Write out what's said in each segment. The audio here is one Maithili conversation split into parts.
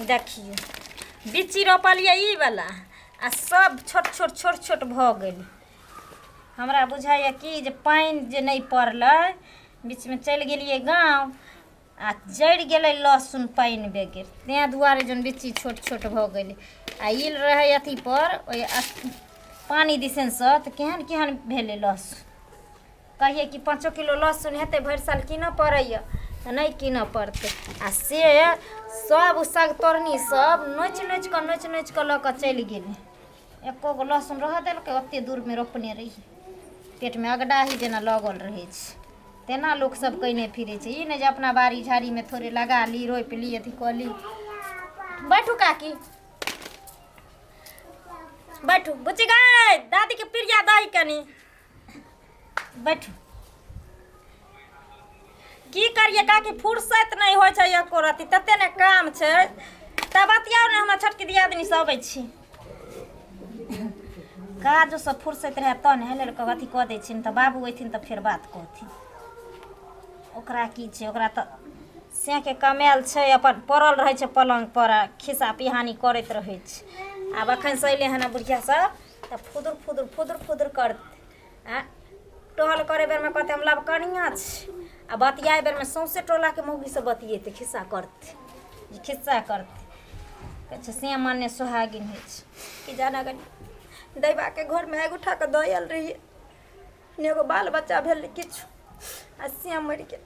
देखियौ बिच्ची रोपलियै ई वाला आ सब छोट छोट छोट छोट भऽ गेल। हमरा बुझाइए कि जे पानि जे नहि पड़लै, बीचमे चलि गेलियै गाँव आ जरि गेलै लहसुन पानि बगैर, ताहि दुआरे जन बिच्ची छोट छोट भऽ गेलै। आ ई रहै अथी पर ओहि पानि दिसनसँ तऽ केहन केहन भेलै लहसुन। कहियै कि 5 किलो लहसुन हेतै भरि साल कीनऽ पड़ैए, तऽ नहि कीनऽ पड़तै। आ से सब सगतोरनी सब नोचि नोचि कऽ नोचि नोचि कऽ लऽ कऽ चलि गेलै, एको गो लहसुन रहऽ देलकै। ओतेक दूरमे रोपने रहियै, पेटमे अगडाही जेना लगल रहै छै तेना लोकसभ कयने फिरै छै। ई नहि जे अपना बाड़ी झाड़ीमे थोड़े लगा ली, रोपि ली, अथी कऽ ली। बैठू काकी बैठू, बुच्ची गै दादीके प्रिया दही कनी बैठू। की करियै काकी, फुर्सत नहि होइ छै एको रत्ती, तते ने काम छै। तऽ बतियाउ ने, हमरा छोटकी दियादनी सब अबै छी, काजसँ फुर्सत रहए तब ने हेलै कऽ अथी कऽ दै छियनि। तऽ बाबू अयथिन तऽ फेर बात कहथिन। ओकरा की छै, ओकरा तऽ सेके कमायल छै, अपन पड़ल रहै छै पलङ्ग पर आ खिस्सा पिहानी करैत रहै छै। आब एखन से अयलै हन बुढ़िया सब तऽ फुदुर फुदुर फुदुर फुदुर करतै। आ टहल करै बेरमे कहतै हम लबकनिया छी, आ बतियाए बेरमे सौंसे टोलाके मौगी सब बतियेतै, खिस्सा करतै, जे खिस्सा करतै। कहै छै से माने सोहागिन होइ छै कि जाना गनी दैबाके घरमे आगि उठा कऽ दऽ आयल रहियै, ने एगो बाल बच्चा भेल ने किछु, आ से मरि गेल।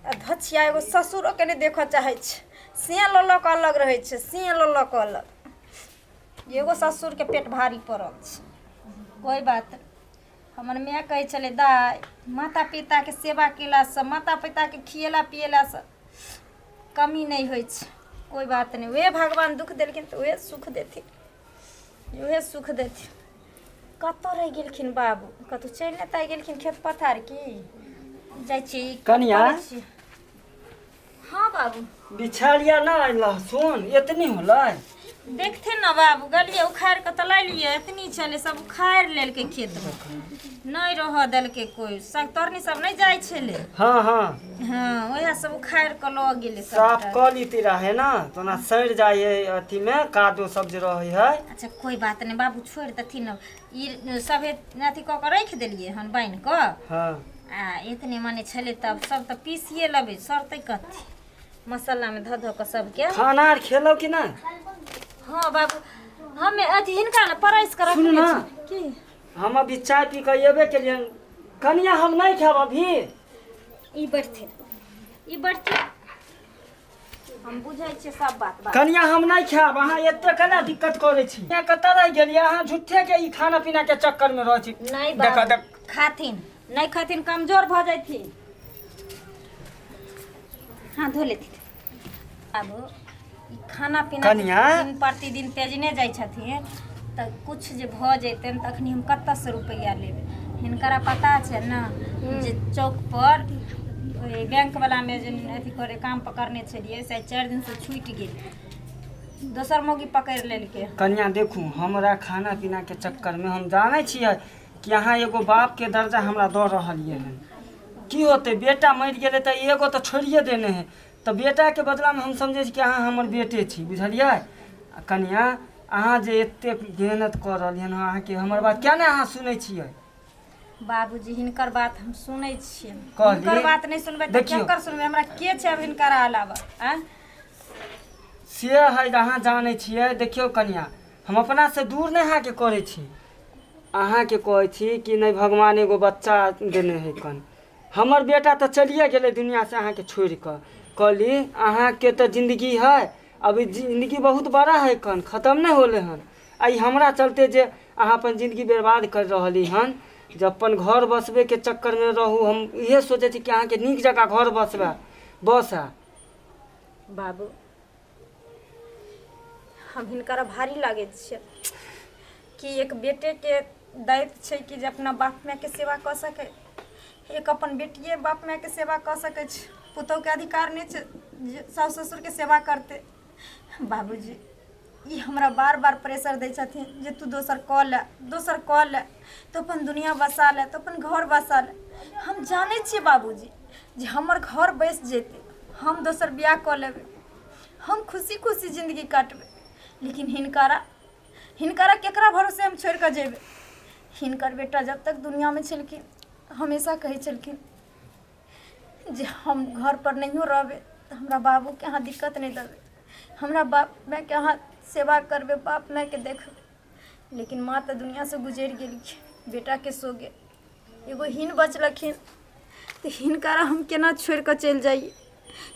आ धछिया एगो ससुरोके नहि देखऽ चाहै छै, से लऽ लऽ कऽ अलग रहै छै, से लऽ लऽ कऽ अलग। एगो ससुरके पेट भारी पड़ल छै। कोइ बात नहि। हमर माय कहै छलै, दाइ माता पिताके सेवा कयलासँ, माता पिताके खिएला पिएलासँ कमी नहि होइ छै। कोइ बात नहि, उएह भगवान दुःख देलखिन तऽ उएह सुख देथिन, उएह सुख देथिन। कतऽ रहि गेलखिन बाबू, कतहु चलि नहि ताहि गेलखिन खेत पथार की जाइ छी कनिया? करै छी। हाँ बाबू। बिछालिया ना लहसुन एतनी होलै? देखथिन ने बाबू, गेलियै उखाड़ि कऽ तऽ लैलियै, एतनी छलै, सब उखाड़ि लेलकै, खेतमे नहि रहऽ देलकै कोइ, सगतरनी सब नहि जाइ छलै। हाँ हाँ। हाँ, उएह सब उखाड़ि कऽ लऽ गेलै साफ सबटा। कऽ लीती रहे ना तो ना सड़ जाइ है अथी में, कादो सब जे रहे है। अच्छा कोइ बात नहि बाबू, छोड़ि देथिन ने, ई सभे अथी कऽ कऽ राखि देलियै हन बान्हि कऽ। हाँ। आ एतने माने छलै तब सब तऽ पीसिए लेबै, सड़तै कथी, मसालामे धऽ धऽ कऽ सबके। खाना आर खेलौ कि ना? हाँ बाबू, हमे अथी हिनका ने परसि कऽ सुनू रखने ना। छी की। हम अभी चाय पी कऽ एबे केलियन कनिया, हम नहीं खायब अभी। ई बैठथिन, ई बैठथिन, हम बुझै छियै सब बात बात। कनिया हम नहीं खायब, अहाँ एते केना दिक्कत करै छी? यहाँ कतऽ रहि गेलियै अहाँ? झूठे के ई खाना पीना के चक्कर में रहै छी। नहीं देखा बाबू, देख। खाथिन नहीं खाथिन कमजोर भऽ जैथिन। हाँ धो लेथिन बाबू। ई खाना पीना कनिया? दिन प्रतिदिन तेजने जाइ छथिन तऽ कुछ जे भऽ जैतनि तखनी हम कतऽसँ रुपैआ लेबै? हिनकरा पता छै ने जे चौक पर ओहि बैंक वाला मे जे अथी करे काम पकड़ने छलियै से 4 दिनसँ छूटि गेल, दोसर मौगी पकड़ि लेलकै। कनिया देखू, हमरा खाना पीना के चक्कर में हम जानै छियै कि अहाँ एगो बाप के दर्जा हमरा दऽ रहलियै हन। की होतै, बेटा मरि गेलै तऽ एगो तऽ छोड़िए देने है, तऽ बेटाके बदलामे हम समझै छी कि अहाँ हमर बेटे छी, बुझलियै? आ कनिया अहाँ जे एतेक मेहनत कऽ रहलियै हन, अहाँके हमर बात किया नहि अहाँ सुनै छियै? बाबूजी हिनकर बात हम सुनै छियै। कहली? हिनकर बात नहि सुनबै तऽ देखियौ। केकर सुनबै? हमरा के छै अब हिनकर अलावा? आँय से है जे अहाँ जानै छियै। देखियौ कनिया, हम अपनासँ दूर नहि अहाँके करै छी, अहाँके कहै छी कि नहि भगवान एगो बच्चा देने है कन, हमर बेटा तऽ चलिए गेलै दुनिआँसँ अहाँके छोड़ि कऽ। कहली अहाँके तऽ जिन्दगी है, अभी जिन्दगी बहुत बड़ा है कन, खतम नहि होलै हन। आ ई हमरा चलते जे अहाँ अपन जिन्दगी बर्बाद कर रहली हन, जे अपन घर बसबैके चक्करमे रहू। हम इहे सोचै छी कि अहाँके नीक जकाँ घर बसबै बसए। बाबू हम हिनकर भारी लागै छियै कि एक बेटेके दायित्व छै कि जे अपना बाप मायके सेवा कऽ सकै, एक अपन बेटिए बाप मायके सेवा कऽ सकै छै, पुतोहुके अधिकार नहि छै जे साउस ससुरके सेवा करतै। बाबूजी ई हमरा बार बार प्रेशर दै छथिन जे तू दोसर कऽ ले, दोसर कऽ ले, तो अपन दुनिया बसा ले, तो अपन घर बसा ले। हम जानै छियै बाबूजी जे हमर घर बसि जेतै, हम दोसर बियाह कऽ लेबै। हम खुशी खुशी जिंदगी काटबै। लेकिन हिनकारा हिनकारा केकरा भरोसे हम छोड़ि कऽ जेबै? हिनकर बेटा जब तक दुनियामे छलखिन हमेशा कहै छलखिन जे हम घर पर नहियो रहबै तऽ हमरा बाबूके अहाँ दिक्कत नहि देबै, हमरा बाप मायके अहाँ सेवा करबै, बाप मायके देखबै। लेकिन माँ तऽ दुनियासँ गुजरि गेलखिन बेटाके सोगे, एगो हिन बचलखिन, तऽ हिनकारा हम केना छोड़ि कऽ चलि जाइए,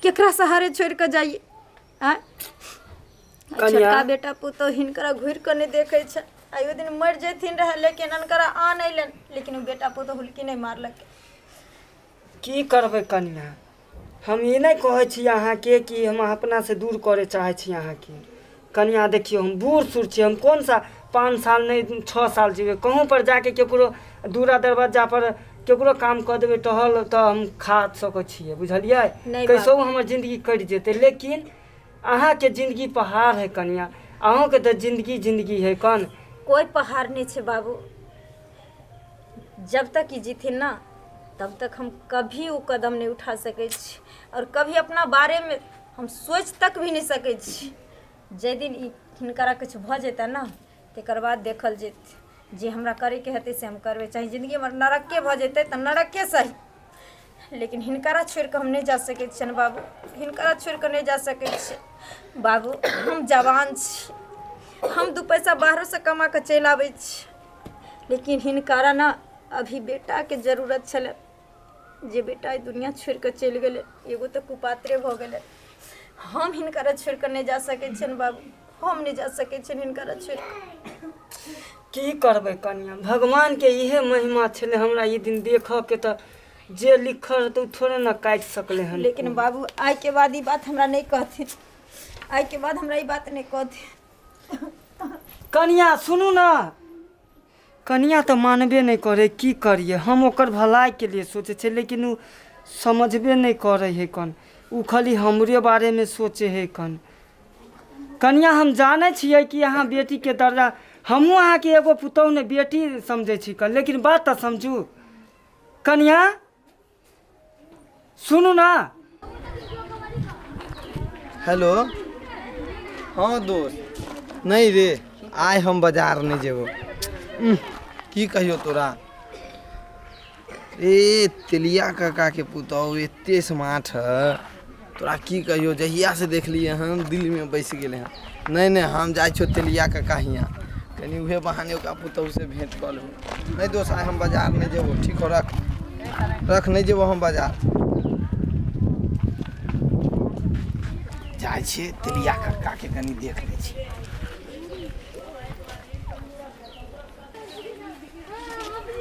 केकरा सहारे छोड़ि कऽ जाइए? आँय, कनिया। छोटका बेटा पुतोह हिनकरा घुरि कऽ नहि देखै छै। आइ ओहि दिन मरि जैथिन रहए लेकिन अनकरा आन अयलनि, लेकिन ओ बेटा पुतोह हुलकी नहि मारलकै। की करबै कनिया, हम ई नहि कहै छी अहाँके कि हम अपनासँ दूर करय चाहै छी अहाँके। कनिया देखियौ, हम बूढ़ सूढ़ छी, हम कोन सा 5 साल नहि 6 साल जीबै। कहूँ पर जाके केकरो दूरा दरवाजा पर केकरो काम कऽ देबै टहल तऽ हम खा सकै छियै, बुझलियै? नहि। कैसो हमर जिन्दगी कटि जेतै, लेकिन अहाँके जिन्दगी पहाड़ है कनिया, अहूँके तऽ जिन्दगी जिन्दगी है कन। कोइ पहाड़ नहि छै बाबू, जब तक ई जीथिन ना तब तक हम कभी ओ कदम नहि उठा सकै छी आओर कभी अपना बारेमे हम सोचि तक भी नहि सकै छी। जाहि दिन ई हिनकरा किछु भऽ जेतै ने तकर बाद देखल जेतै, जे हमरा करैके हेतै से हम करबै, चाहे जिन्दगी हमर नरके भऽ जेतै तऽ नरके सही, लेकिन हिनकरा छोड़ि कऽ हम नहि जा सकै छियनि बाबू, हिनकरा छोड़ि कऽ नहि जा सकै छियै बाबू। हम जवान छी, हम 2 पैसा बाहरोसँ कमा कऽ चलि आबै छी, लेकिन हिनकरा ने अभी बेटाके जरूरत छलै, जे बेटा ई दुनिया छोड़ि कऽ चलि गेलै, एगो तऽ कुपात्रे भऽ गेलै। हम हिनकरा छोड़ि कऽ नहि जा सकै छियनि बाबू, हम नहि जा सकै छियनि हिनकरा छोड़ि कऽ। की करबै कनिया, भगवानके इहे महिमा छलै हमरा ई दिन देखऽके, तऽ जे लिखल रहतै ओ थोड़े ने काटि सकलै हन। लेकिन बाबू आइके बाद ई बात हमरा नहि कहथिन, आइके बाद हमरा ई बात नहि कहथिन। कनिया सुनू ने, कनिया तऽ मानबे नहि करै, की करियै हम? ओकर भलाइके लिए सोचै छियै, लेकिन ओ समझबे नहि करै है कन, ओ खाली हमरे बारेमे सोचै है कन। कनिया हम जानै छियै कि अहाँ बेटीके दर्जा, हमहूँ अहाँके एगो पुतोहु नहि बेटी समझै छी कन, लेकिन बात तऽ समझू कनिया। सुनू ना। हेलो, हाँ दोस्त, नहीं रे आइ हम बाजार नहीं जेबो। की कहियो तोरा रे, तेलिया काका के पुतहु एते स्मार्ट है, तोरा की कहियो, जहिया से देखलिए हन दिल में बसि गेलै हन। नहीं नहीं हम जाइ छियो तेलिया काका हियाँ, कनि उहे बहाने ओकरा पुतहु से भेंट कऽ लेबो। नहीं दोस्त आइ हम बाजार नहीं जेबो, ठीक हो, रख रख, नहीं जेबो हम बाजार। जाइ छियै तेलिया काका के कनि देख लै छियै।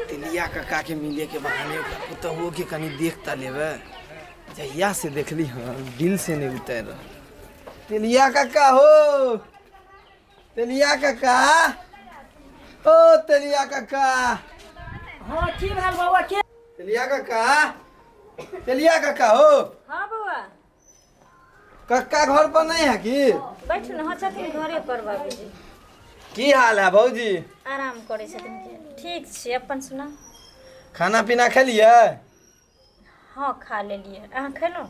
तेलिया काका के मिले के बहाने ओकरा पुतहुओ के कनि देख तऽ लेबै। जहिया से देखली हन दिल से नहीं उतर रहल। तेलिया काका हो, तेलिया काका ओ, तेलिया काका। हाँ की भेल बौआ? के तेलिया काका, तेलिया काका हो। हाँ बौआ। कक्का घर पर नहीं है की? बैठू ने। हाँ छथिन घरे पर बाबूजी। की हाल है भौजी? आराम करै छथिन के। ठीक छै, अपन सुना। खाना पीना खेलिए? हाँ खा लेलिए, अहाँ खेलहुँ?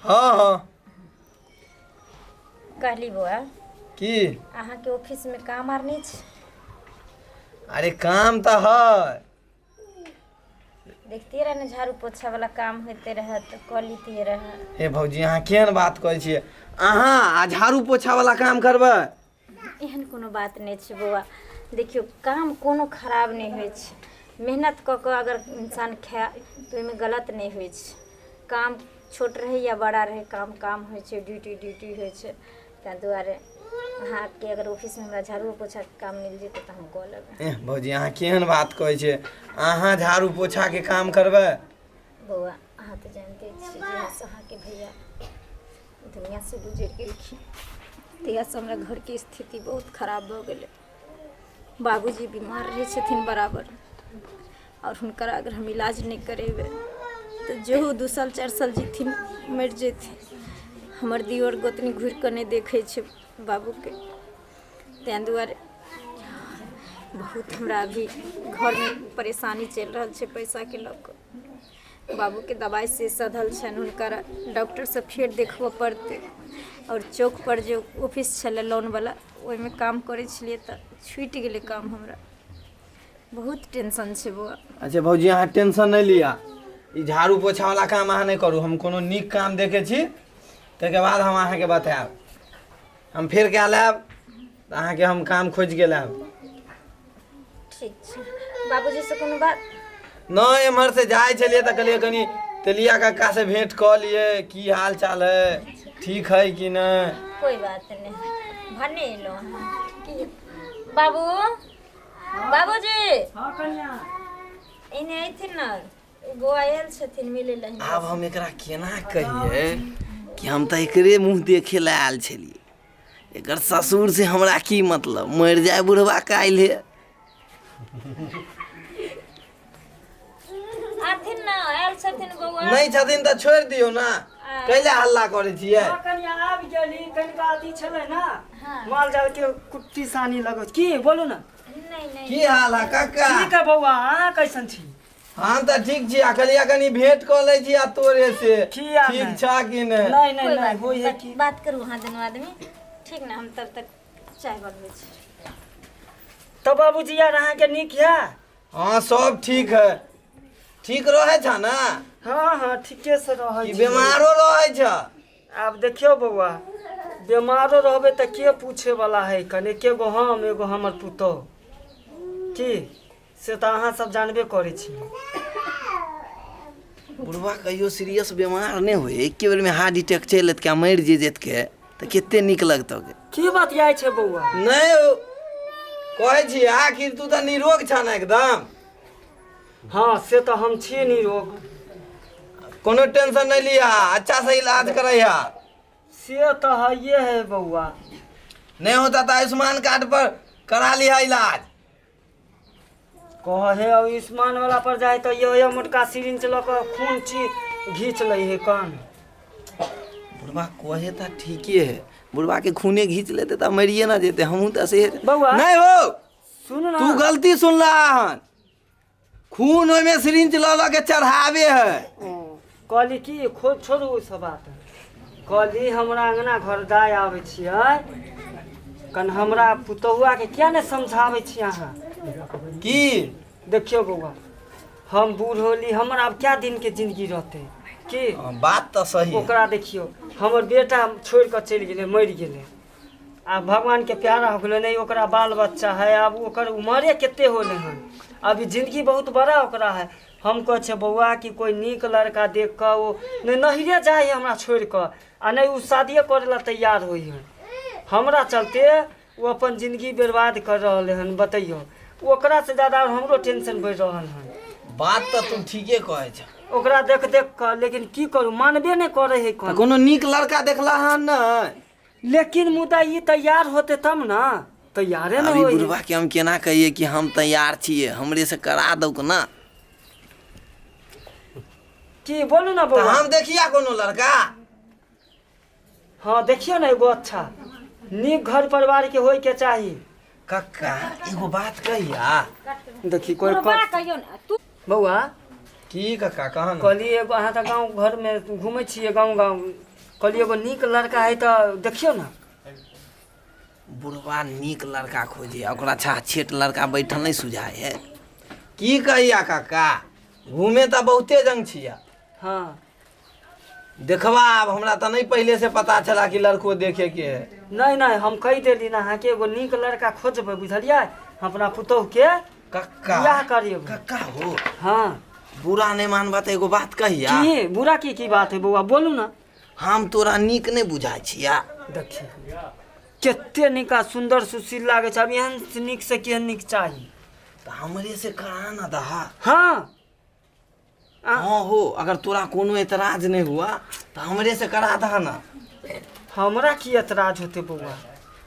हाँ हाँ। कहली बौआ। की? अहाँके ऑफिसमे काम आर नहि छै? अरे काम तऽ है। देखतियै रहए ने, झाड़ू पोछा वाला काम होइते रहए तऽ कऽ लितियै रहए। हे भौजी, अहाँ केहन बात कहै छियै, अहाँ आ झाड़ू पोछा वाला काम करबै? एहन कोनो बात नहि छै बौआ। देखियौ काम कोनो खराब नहि होइ छै, मेहनत कऽ कऽ अगर इंसान खाय तऽ ओहिमे गलत नहि होइ छै। काम छोट रहै या बड़ा रहै, काम काम होइ छै, ड्यूटी ड्यूटी होइ छै। ताहि दुआरे अहाँके अगर ऑफिसमे हमरा झाड़ूओ पोछाके काम मिल जेतै तऽ हम कऽ लेबै। एह भौजी, अहाँ केहन बात कहै छियै, अहाँ झाड़ू पोछाके काम करबै? बौआ अहाँ तऽ जानिते छियै जहियासँ अहाँके भैया दुनिआँसँ गुजरि गेलखिन तहियासँ हमरा घरके स्थिति बहुत खराब भऽ गेलै। बाबूजी बीमार रहै छथिन बराबर, आओर हुनकर अगर हम इलाज नहि करेबै तऽ जेहो 2 साल 4 साल जीथिन मरि जेथिन। हमर दियोर गोतनी घुरि कऽ नहि देखै छै बाबूके, ताहि दुआरे बहुत हमरा अभी घरमे परेशानी चलि रहल छै पैसाके लऽ कऽ। बाबूके दबाइ से सधल छनि, हुनकर डॉक्टरसँ फेर देखबऽ पड़तै। आओर चौकपर जे ऑफिस छलै लोनवला, ओहिमे काम करै छलियै तऽ छुटि गेलै काम। हमरा बहुत टेंशन छै बौआ। अच्छा भौजी, अहाँ टेंशन नहि लिअ। ई झाड़ू पोछा वाला काम अहाँ नहि करू। हम कोनो नीक काम देखै छी, ताहिके बाद हम अहाँके बतायब। हम फेर कए लायब तऽ अहाँके हम काम खोजि के लायब। ठीक छै। बाबूजीसँ कोनो बात नहि? एम्हर से जाइ छलियै तऽ कहलियै कनि तेलिया कक्का से भेंट कऽ लियै, की हाल चाल है, ठीक है कि नहि। कोइ बात नहि, भने एलहुँ अहाँ। की बाबू, बाबूजी। हँ कनिया। एने अयथिन ने, बौआ आयल छथिन मिलै लए। आब हम एकरा केना कहियै कि हम तऽ एकरे मुँह देखे लए आयल छलियै, एकर ससुर से हमरा की मतलब, मरि जाय बुढ़वा काल्हि। आथिन ने, आयल छथिन बौआ। नहि छथिन तऽ छोड़ि दियौ ने, कैला हल्ला करै छियै? हँ कनिया, आबि गेली। कनिका अथी छलै ने, माल जाल के कुट्टी सानी लगै की, बोलू ने। नहि नहि। की हाल है काका? ठीक है बौआ, अहाँ कैसन छी? हम तऽ ठीक छी। आ कहलियै कनि भेंट कऽ लै छी आ तोरे से। किया ठीक नहि? छा कि नहि? नहि नहि। कोइ नहि बात होइ है नहि, की। बात करू अहाँ दुनू आदमी, ठीक ने? हम तब तक चाय बनबै छी। तऽ बाबूजी यार, अहाँके नीक है? हाँ, सब ठीक है। ठीक रहै छ ने? हँ हँ, ठीके से रहै कि छी। बीमारो रहै छ? आब देखियौ बौआ, बेमारो रहबै तऽ के पूछे वाला है कने? एके गो हम, एगो हमर पुतोह की, से तऽ अहाँ सब जानबे करै छी। बुढ़वा कहियो सीरियस बीमार नहि होय, एके बेर में हार्ट अटैक चलि एतके आ मरि जे जेतके तऽ कते नीक लगतौ गे। की बात जाइ छै बौआ? नहि ओ, कहै छी आखिर तू तऽ निरोग छ ने एकदम? हँ, से तऽ हम छी निरोग। कोनो टेंशन नहि लिया, अच्छा से इलाज करैया। से तऽ हइए है बौआ। नहीं होता तो आयुष्मान कार्ड पर करा लिहा इलाज। कहे आयुष्मान वाला पर जाए तऽ यो मोटका सिरिंच लऽ कऽ खून ची घीच लै है कान। बुढ़वा कहे तऽ ठीके है, बुढ़वा के खूने घीच लेते तऽ मरिए ना जेते। हमहूँ तऽ से बौआ। नहीं हो। सुन ना। तू गलती सुनला हन, खून ओहिमे सिरिंच लऽ लऽ के चढ़ावे है। ओ, कहली की खो, छोड़ू ओ सब बात। कहली हमरा अंगना घर दाय आबै छियै कन, हमरा पुतहुआके किया नहि समझाबै छी अहाँ? की? देखियौ बौआ, हम बूढ़ होली, हमर आब क्या दिनके जिंदगी रहतै की? हाँ, बात तऽ सही है। ओकरा देखियौ, हमर बेटा छोड़ि कऽ चलि गेलै, मरि गेलै, आब भगवानके प्यारा हो गेलै। नहि ओकरा बाल बच्चा है, आब ओकर उमरे कते होलै हन, अभी जिंदगी बहुत बड़ा ओकरा है। हम कहै छियै बौआ कि कोइ नीक लड़का देख कऽ, ओ नहि नहिरे जाइ है हमरा छोड़ि कऽ आ नहि ओ शादिये करै लए तैयार होइ है। हमरा चलते ओ अपन जिंदगी बर्बाद कर रहल हन। बतैयौ, ओकरा से ज्यादा हमरो टेंशन बढ़ि रहल हन। बात तऽ तू ठीके कहै छ। ओकरा देख देख कऽ, लेकिन की करू, मानबे नहि करै है। तऽ कोन कोनो नीक लड़का देखला हन नहि? लेकिन मुदा ई तैयार होते तब ने, तैयारे नहि अभी होइ है। बुढ़वा के हम केना कहिए कि हम तैयार छियै, हमरे से करा दौ ना। की बोलू ना तऽ बौआ। हम देखिया कोनो लड़का। हाँ, देखियौ ने, एगो अच्छा नीक घर परिवार के होय के चाही। कक्का, एगो बात कहिया? देखी कोई कोनो बात कहियौ ने तू। बौआ। की कक्का, कहा ने। कहली एगो अहाँ तऽ गाँव घरमे घूमै छियै गाँव गाँव, कहली एगो नीक लड़का है तऽ देखियौ ने। बुढ़वा नीक लड़का खोजे आ ओकरा छा छेट लड़का बैठल नहि सुझाय है। की कहिया कक्का, घूमे तऽ बहुते जंग छिया। देखबा, आब हमरा तऽ नहि पहिले से पता छला कि लड़को देखे के है। नहि नहि, हम कहि देली ने अहाँके, एगो नीक लड़का खोजबै, बुझलियै? हम अपना पुतोहुके कक्का। बियाह करेबै। कक्का हो। हाँ। बुरा नहि मानबा तऽ एगो बात कहिया? की बुरा की की बात है बौआ, बोलू ने। हम तोरा नीक नहि बुझाइ छिया। देखिए कते नीक आ सुन्दर सुशील लागै छै। आब एहन नीक से केहन नीक चाही? तऽ हमरे से करा ना दहा। हाँ हो, अगर तोरा कोनो एतराज नहि हुआ तऽ हमरे से करा दहा ना। हमरा की एतराज होतै बौआ?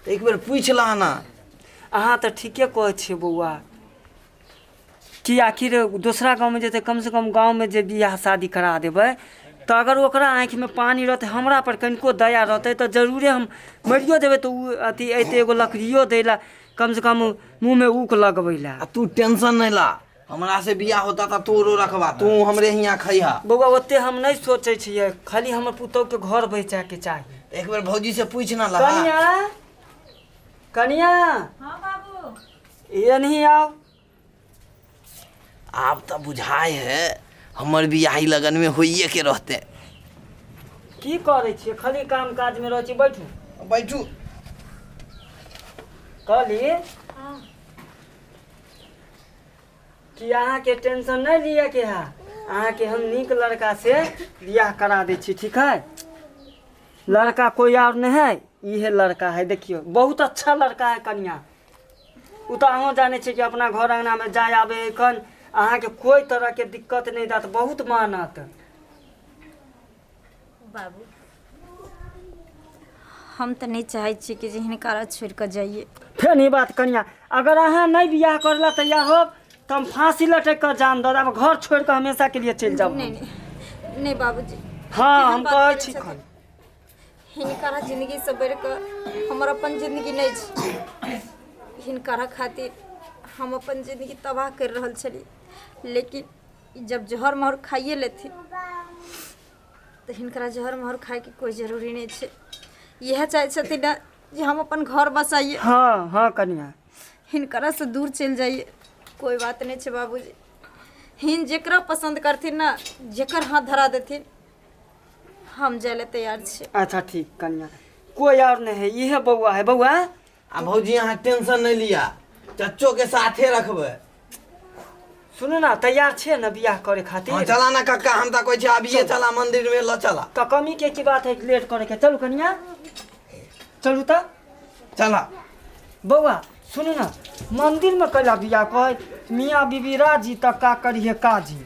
तऽ एक बेर पूछि लह ना। अहाँ तऽ ठीके कहै छियै बौआ, कि आखिर दोसरा गाँवमे जेतै, कमसँ कम गाँवमे जे बियाह शादी करा देबै तऽ अगर ओकरा आँखिमे पानि रहतै, हमरा पर कनिको दया रहतै तऽ जरूरे हम मरियो जेबै तऽ ओ अथी अयतै एगो लकड़ियो दै लए, कमसँ कम मुँहमे ऊक लगबै लए। आ तू टेंशन नहि ला, हमरा से बियाह होता तऽ तोरो रखबा, तू हमरे हियाँ खैहा। बौआ, ओते हम नहि सोचै छियै, खाली हमर पुतोहुके घर बचाके चाही। तऽ एक बेर भौजी से पूछि ना लहा। कनिया, कनिया। हाँ बाबू। ये नहीं आओ। आब तऽ बुझाय है हमर बियाही लगन में होइए के रहते। की करै छियै? खाली काम काज में रहै छी। बैठू। बैठू। कहली हाँ। कि अहाँके टेंशन नहि लिअ के है, अहाँके हम नीक लड़का से बियाह करा दै छी, ठीक है? लड़का कोई और नहीं है, इहे लड़का है। देखियौ, बहुत अच्छा लड़का है कनिया। ओ तऽ अहूँ जानै छियै कि अपना घर अङ्गनामे जाय आबै एखन अहाँके कोइ तरहके दिक्कत नहि देत, बहुत मानत। बाबू, हम तऽ नहि चाहै छियै कि जे हिनका छोड़ि कऽ जाइए। फेर ई बात कनिया, अगर अहाँ नहि बियाह करला तैयार होब तऽ हम फांसी लटक कऽ जान दऽ देब, घर छोड़ि कऽ हमेशा के लिए चलि जाब। नहि नहि नहि बाबूजी। हाँ, केहन हम बात कहै करै छी छथिन? खन हिनकरा जिन्दगीसँ बढ़ि कऽ हमर अपन जिन्दगी नहि छै। हिनकरा खातिर हम अपन जिन्दगी तबाह करि रहल छलियै, लेकिन ई जब जहर महर खाइए लेथिन तऽ हिनकरा जहर महर खाइके कोइ जरूरी नहि छै। इएह चाहै छथिन ने जे हम अपन घर बसाइए। हाँ हाँ कनिया। हिनकरासँ दूर चलि जाइए। कोइ बात नहि छै बाबूजी, हिन जेकरा पसन्द करथिन ने, जेकर हाथ धरा देथिन, हम जाय लए तैयार छी। अच्छा ठीक कनिया, कोई और नहीं है, इहे बौआ है। बौआ। आ भौजी, अहाँ टेंशन नहि लिअ, चच्चो के साथे रखबै। सुनू ना, तैयार छियै ने बियाह करे खातिर? हाँ, चला ना कक्का, हम तऽ कहै छी अभिये चला, मंदिर में ल चला। तऽ कमी के की बात है लेट करे के? चलू कनिया, चलू तऽ। चला। बौआ सुनू ना, मंदिर में कैला बियाह कहे? मियाँ बीबी राजी तऽ का करिहे काजी।